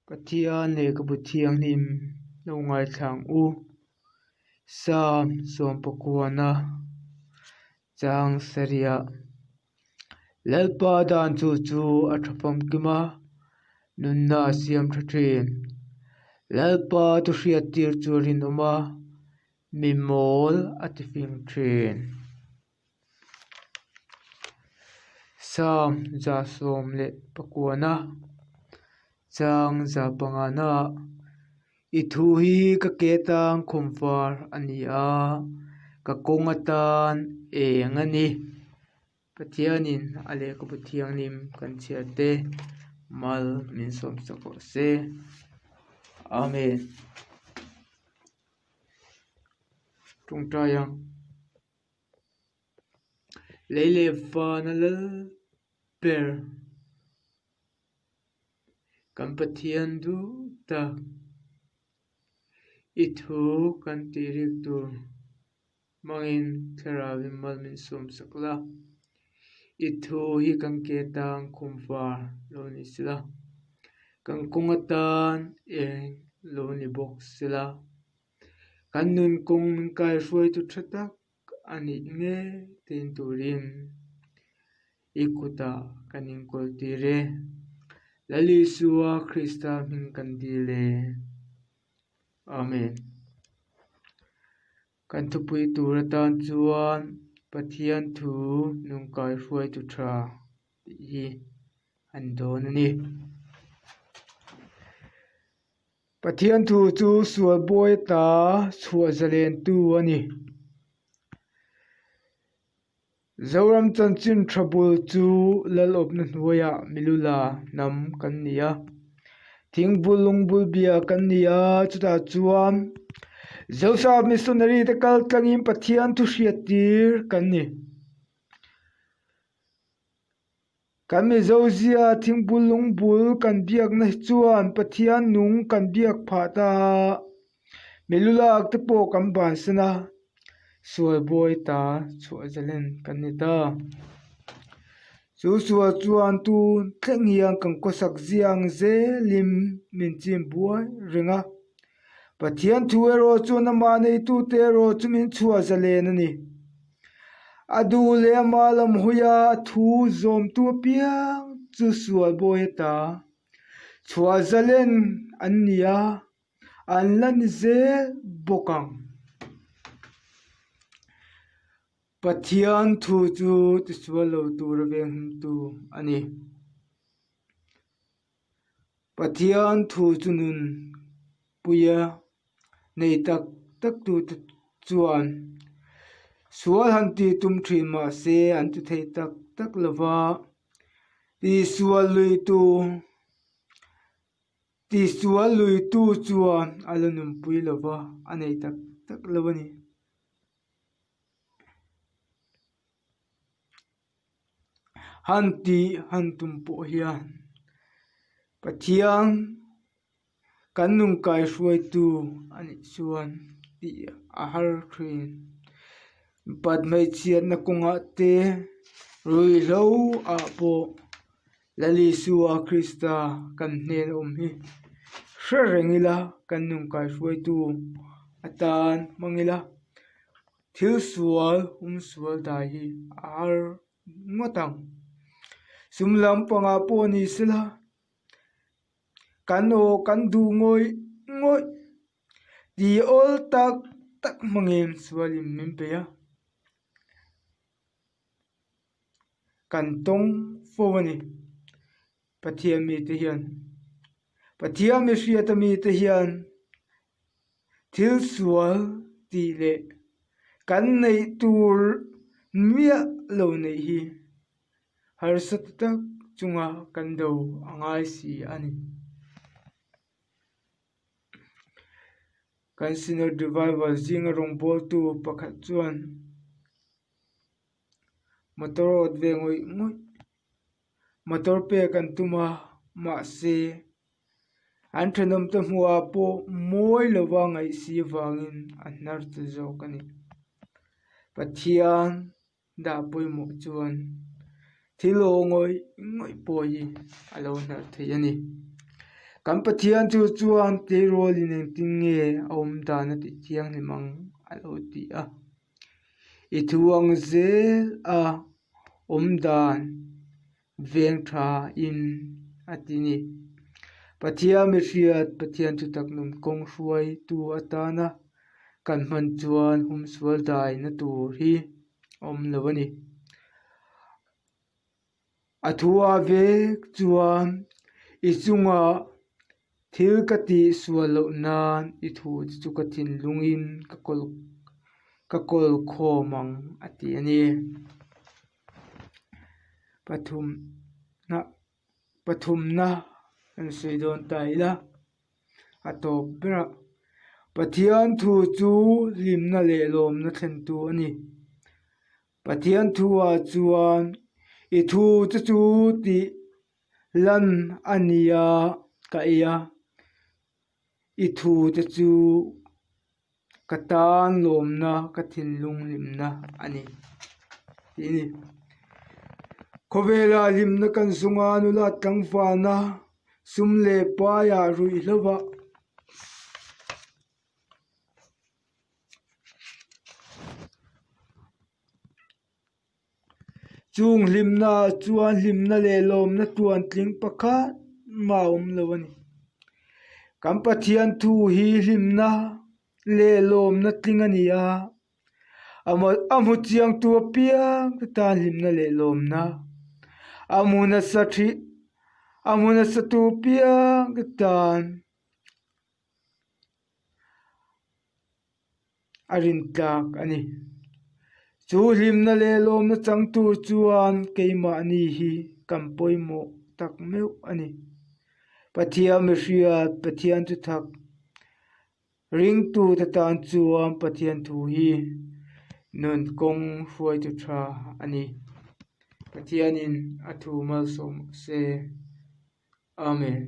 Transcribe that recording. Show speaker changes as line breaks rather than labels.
Pathian lehkhabu thianghlim lo ngaithla ang u. Psalm sawmpakuana chang sarih Lalpa dan chu chu a tha famkim a, nunna a siam tha thin. Lalpa thu hriattir chu a rinawm a, mi mawl a ti fing thin. Psalm 119 chang 5 ah I thu hi ka ke tang khawmvar a ni a, ka kawng atan eng a ni. Pathianin a lehkhabu thianghlim kan chhiar te mal min sawm sak rawh se. Amen. Tawngtai ang. Lei leh vana lal ber kan Pathian duh tak i thu kan tih rik tur hmangin thlarauin mal min sawm sak la, i thu hi kan ke tang khumvar lo ni sela, kan kawng atan eng lo ni bawk sela. Kan nun kawng min kaihruaitu tha tak a nih ngei tin turin i kutah kan inkawl tir e. Lal Isua Krista hming kan dil e. Amen. Kan thupui tur atan chuan Pathian thu nun kaihruaitu tha tih hi an dawn a ni. Pathian thu chu sual buai ta chhuah zalentu a ni. Zoram chanchin tha bul chu lalawpna hnuaiah milula hnam kan ni a. Thingbul lungbul bia kan ni a, chutah chuan Zosap missionary te kal tlangin Pathian thu hriattir kan ni. Kan Mizozia thingbul lungbul kan biakna hi chuan Pathian nung kan biak phah ta a, milu lak te pawh kan bansan a, sual buai ta chhuah zalen kan ni ta. Chu sual chuan tun thleng hian kan khawsak ziang zelin min chim buai reng a, Pathian thu erawh chuan amah neitute erawh chu min chhuah zalen a ni. A duh leh amah lam hawia a thu zawmtu apiang chu sual bawi ata chhuah zalen an ni a, an la ni zel bawk ang. Pathian thu chu tisual lo tura venghimtu a ni. Pathian thu chu nun puia nei tak tak tute chuan sual han tih tum thin mah se an ti thei tak tak lo va, tihsual luitu tihsual luitu chuan a la nunpui lo va, a nei tak tak lo a ni. Han tih han tum pawh hian Pathian kan nun kaihruaitu a nih chuan tih a har thin. Pat hmeichhiatna kawngah te ruihhlo ah pawh Lal Isua Krista kan hnen awm hi hre reng ila kan nun kaihruaitu atan hmang ila. Thil sual hum sual dai hi a har ngawt ang. Sum lampangah pawh ni sela kan aw kan duh ngawih ngawih tih awl tak tak hmangin sualin min bei a, kan tawng fo a ni. Pathian mite hian Pathian mihriata mite hian. Thil sual tih leh kan neih tur miah lo neih hi harsa ta tak chunga kan do a ngai si a ni. Kan Synod Revival zinga rawngbawltu pakhat chuan motor awt ve ngawih ngawih motor pek an tum a mahse An thenawmte hmuhah pawh mawi lova ngaih si vangin a hnar ta zawk a ni. Pathian dah pawimawh chuan thil aw ngawih ngawih pawh hi a lo hnar thei a ni. Kan Pathian chu chuan tleirawlin engtin nge a awm dan a tih thianghlim ang a lo ti a. I thu ang zel a awm dan veng tha in a ti ni. Pathian mihriat Pathian chu tak nun kawng hruaitu atana kan hman chuan humsual daina tur hi a awm lo a ni. A thu-ah vek chuan i chungah thil ka tih sual loh nan i thu te chu ka thinlungin ka kawl ka kawl khawm ang a ti a ni. Pathumna pathumna an sawi dawn ta ila a tawp berah Pathian thu chu hlimna leh lawmna thlentu a ni. Pathian thuah chuan i thu te chu tih lan a ni a ka ei a, i thu te chu ka tan lawmna ka thinlung hlimna a ni tih a ni. Khawvela hlimna kan zung a nula tlangvalna sum leh paiah ruihhlo ah. Chung hlimna ah chuan hlimna leh lawmna tluan tling pakhat mah a awm lo a ni. Kan Pathian thu hi hlimna leh lawmna tling a ni a, a hmu chiangtu apiang te tan hlimna leh lawmna a hmu nasa thih a hmu nasa tu apiang te tan. A rin tlak a ni. Chu hlimna leh lawmna chang tur chuan keimahni hi kan pawimawh tak meuh a ni. Pathian mihriat, Pathian chu thak ringtute tan chuan Pathian thu hi nun kawng hruaitu tha a ni. Pathianin a thu malsawm se. Amen.